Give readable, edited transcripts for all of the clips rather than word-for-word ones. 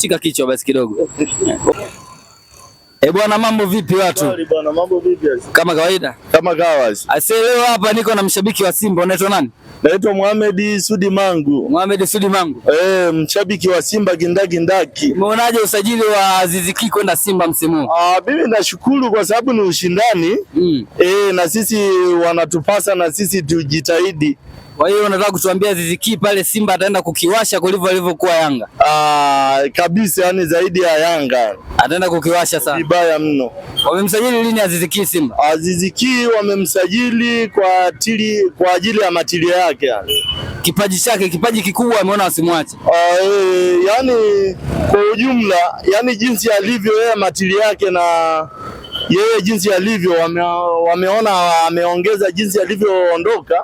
Shika kichwa basi kidogo. Eh, bwana, mambo vipi watu? Bwana, mambo vipi? Kama kawaida. Kama kawaida. Ase, leo hapa niko na mshabiki wa Simba, unaitwa nani? Naitwa Mohamed Sudi Mangu. Mohamed Sudi Mangu. Eh, mshabiki wa Simba kindakindaki. Umeonaje usajili wa Aziz Ki kwenda Simba msimu huu? Ah, mimi nashukuru kwa sababu ni ushindani. Eh, na sisi wanatupasa na sisi tujitahidi. Kwa hiyo unataka kutuambia Aziz Ki pale Simba ataenda kukiwasha kulivyo alivyokuwa Yanga? Ah, kabisa, yani zaidi ya Yanga. Ataenda kukiwasha sana. Vibaya mno. Wamemsajili lini Aziz Ki Simba? Aziz Ki wamemsajili kwa ajili ya matirio yake yani. Kipaji chake, kipaji kikubwa ameona wasimwache. Yani kwa ujumla, yani jinsi alivyo yeye matirio yake na yeye jinsi alivyo wameona ameongeza jinsi alivyoondoka.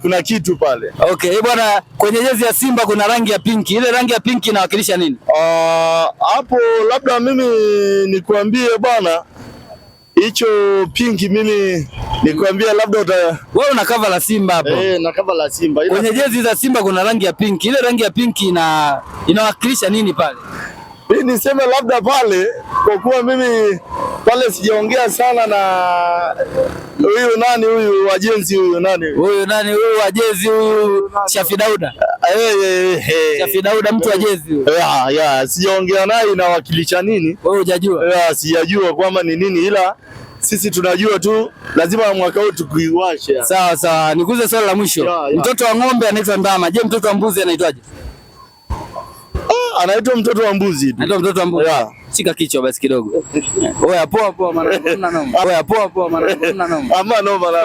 Kuna kitu pale. Okay, bwana, kwenye jezi ya Simba kuna rangi ya pinki. Ile rangi ya pinki inawakilisha nini? Hapo labda mimi nikuambie bwana, hicho pinki mimi nikuambie labda uta Wewe una cover la Simba hapo. Na cover la Simba. Kwenye jezi za Simba kuna rangi ya pinki. Ile rangi ya pinki inawakilisha nini pale? Mimi niseme labda pale kwa kuwa mimi pale sijaongea sana na huyu nani huyu wa jezi huyu nani? Huyu nani huyu wa jezi huyu Shafi Dauda. Shafi Dauda mtu wa jezi huyu. Yeah, sijaongea naye inawakilisha nini? Wewe hujajua? Yeah, sijajua kwamba ni nini, ila sisi tunajua tu lazima mwaka huu tukiwashe. Sawa sawa, nikuulize swali la mwisho. Yeah. Mtoto wa ng'ombe anaitwa ndama. Je, mtoto wa mbuzi anaitwaje? Anaitwa mtoto wa mbuzi tu. Anaitwa mtoto wa mbuzi. Yeah. Shika kichwa basi kidogo. Oya, poa poa mwanangu, hamna noma. Oya, poa poa mwanangu, hamna noma. Ama noma na.